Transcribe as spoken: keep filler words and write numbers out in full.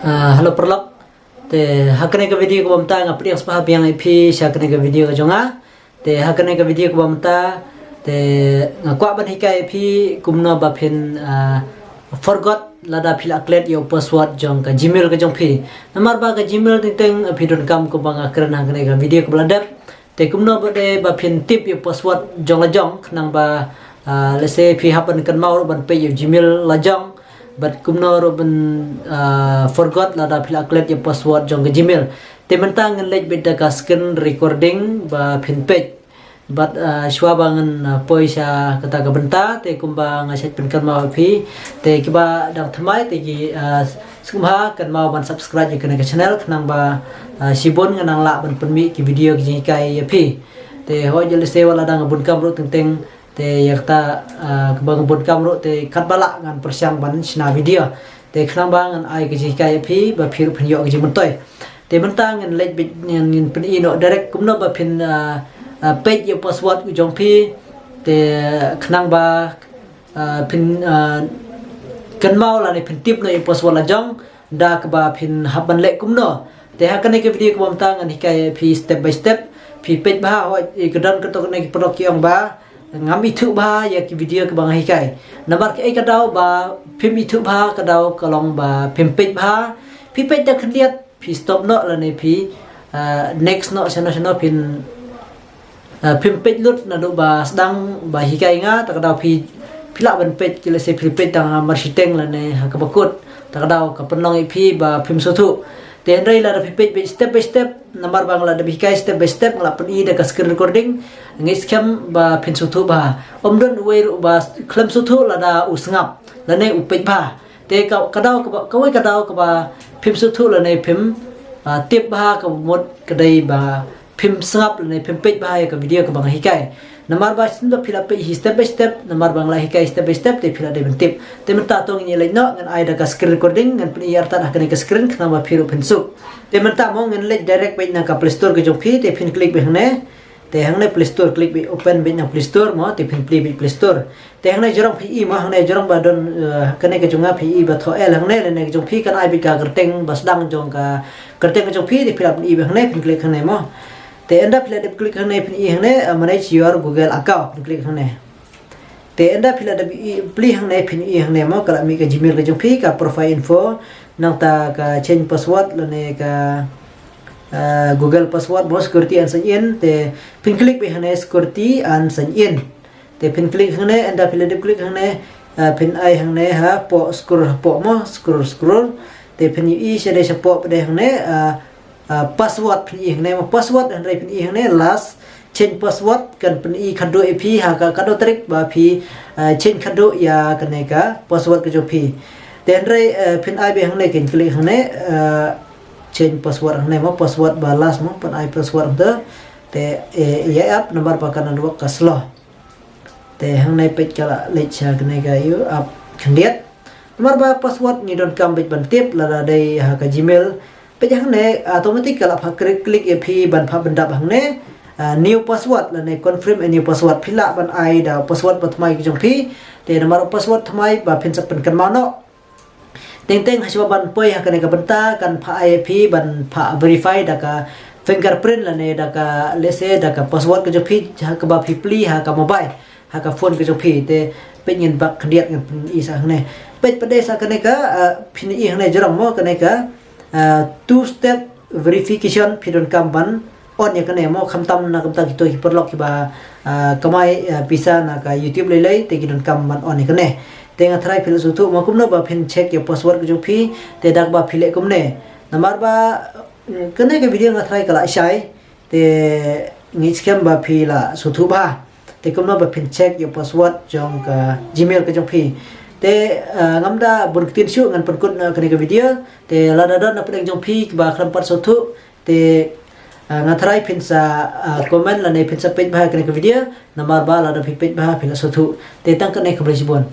Ah, hello paralok. Te ha kane ka video kaba mynta nga pdiang sngewbha biang ïa phi sha kane ka video ka jong nga. Te ha kane ka video kaba mynta te nga kwah ban hikai ïa phi kumno ba phin, ah, forgot lada phi la klet ïa u password jong ka Gmail ka jong phi. Namar ba ka Gmail teng teng phi donkam kumba nga kren ha kane ka video kaba la dep. Te kumno ba dei ba phin tip ïa u password jong la jong khnang ba, ah, let's say phi hap ban kynmaw ruh ban peit ïa u Gmail la jong. Bad kumno ruh ban, ah, forgot lada phi la klet ïa u password jong ka Gmail. Te mynta ngan leit beit da ka screen recording ba phin peit. Bad, ah, shuwa ba ngan, ah, poi sha kata ka bynta te kumba nga shait pynkynmaw ïa phi. Te kiba dang thymmai te ki, ah, sngewbha kynmaw ban subscribe ïa kane ka channel khnang ba, ah, shibun ngan nang lah ban pynmih ki video ki jinghikai ïa phi. Te hooid, ïa lehse wat la dang bun kam ruh teng teng te ïa kata, ah, kaba bun kam ruh te katba lah ngan pyrshang ban shna video. Te khnang ba ngan ai ka jinghikai ïa phi ba phi ruh phin ïoh ka jingmyntoi. Te mynta ngan leit beit ngan, ngan pyni noh direct kumno ba phin, ah, ah, peit ïa u password u jong phi. Te khnang ba, ah, phin, ah, kynmaw lane phin tip noh ïa u password la jong da kaba phin hap ban leh kumno. Te ha kane ka video kaba mynta ngan hikai ïa phi step by step. Phi peit bha, hooid, ïa ka don kato kane ka paralok ki ong ba ngam ithuh bha ïa ki video kaba nga hikai. Namar kaei ka daw ba phim ithuh bha ka daw ka long ba phim peit bha. Phi peit da khyndiat phi stop noh lane phi, ah, next noh shano shano phin, ah, phim peit lut naduh ba sdang ba hikai nga, ta ka daw phi, phi lah ban peit ki lehse phi peit tang ha mar shiteng lane ha kaba kut. Ta ka daw ka pynlong ïa phi ba phim sngewthuh. Te hynrei lada phi peit beit step by step namar ba nga la dep hikai step by step nga la pyni da ka screen recording. Nga ngeit skhem ba phin sngewthuh bha. Ym don uwei ruh ba khlem sngewthuh lada u sngap lane u peit bha. Te ka, ka daw kaba, kawei ka daw kaba phim sngewthuh lane phim, ah, tip bha ka mut ka dei ba phim sngap lane phim peit bha ïa ka video kaba nga hikai. Namar ba shisien ba phi la peit hi step by step, namar ba nga la hikai step by step te phi la dei ban tip. Te mynta to ngin ïa leit noh ngan ai da ka screen recording ngan pyni ïa artat ha kane ka screen khnang ba phi ruh phin suk. Te mynta mo ngan leit direct beit na ka Play Store ka jong phi te phin click beit hangne. Te hangne Play Store click beit open beit na Play Store mo te phin plie beit Play Store. Te hangne jrong phi i mo hangne jrong ba don, eh, kane ka jong nga phi i ba thoh el hangne lane ka jong phi kan ai beit ka kyrteng ba sdang jong ka kyrteng ka jong phi te phi la phin i beit hangne phin click hangne mo. Te ynda phi la dep click hangne phin i hangne, eh, manage your Google account phin click hangne. Te ynda phi la dep i plie hangne phin i hangne mo ka la mih ka Gmail ka jong phi ka profile info nangta ka change password lane ka, eh, Google password mo security and sign in te phin click beit hangne security and sign in. Te phin click hangne, ynda phi la dep click hangne, ah, phin ai hangne hapoh scroll hapoh mo, scroll, scroll. Te phin ïohi shadei shapoh pat hangne, ah, ah, password phin ïohi hangne mo, password hynrei phin ïohi hangne last change password kan pyni khadduh ïa phi ha ka, kano tarik ba phi, ah, change khadduh ïa kane ka password ka jong phi. Te hynrei, eh, phin ai beit hangne kan click hangne, eh, change password hangne mo, password ba last mo, phin ai password hangto. Te, eh, ïa ap namar ba ka network ka slow. Te hangne peit ka la leit sha kane ka ïa u app khyndiat. Namar ba password ngi donkam beit ban tip lada dei ha ka Gmail. Peit hangne automatic ka la phah click, click ïa phi ban phah pyndap hangne, ah, new password lane confirm a new password phi lah ban ai da password ba thymmai ka jong phi. Te namar password thymmai ba phin sa pynkynmaw noh. Teng teng hashwa ban poi ha kane ka bynta kan phah ai phi ban phah verify da ka fingerprint lane da ka, let's say, da ka password ka jong phi ha kaba phi plie ha ka mobile ha ka phone ka jong phi. Te peit ngin bak khyndiat ngin pyni sa hangne. Peit pat dei sa kane ka, ah, phin i hangne jrong mo kane ka, ah, two step verification phi donkam ban on ïa kane mo khamtam na kumta kito ki paralok kiba, ah, kamai, ah, pisa na ka YouTube lei lei te ki donkam ban on ïa kane. Te nga tharai phi la sngewthuh mo kumno ba phin check ïa password ka jong phi te da kaba phi leh kumne. Namar ba, mm, kane ka video nga tharai ka la shai te ngi skhem ba phi la sngewthuh bha. Te kumno ba phin check ïa password jong ka Gmail ka jong phi. Te, ah, ngam da bun ktien shuh ngan pynkut na kane ka video. Te lada don na pdeng jong phi kiba khlem pat sngewthuh te, ah, nga tharai phin sa, ah, comment lane phin sa peit bha kane ka video, namar ba lada phi peit bha phin la sngewthuh. Te tang kane, khublei shibun.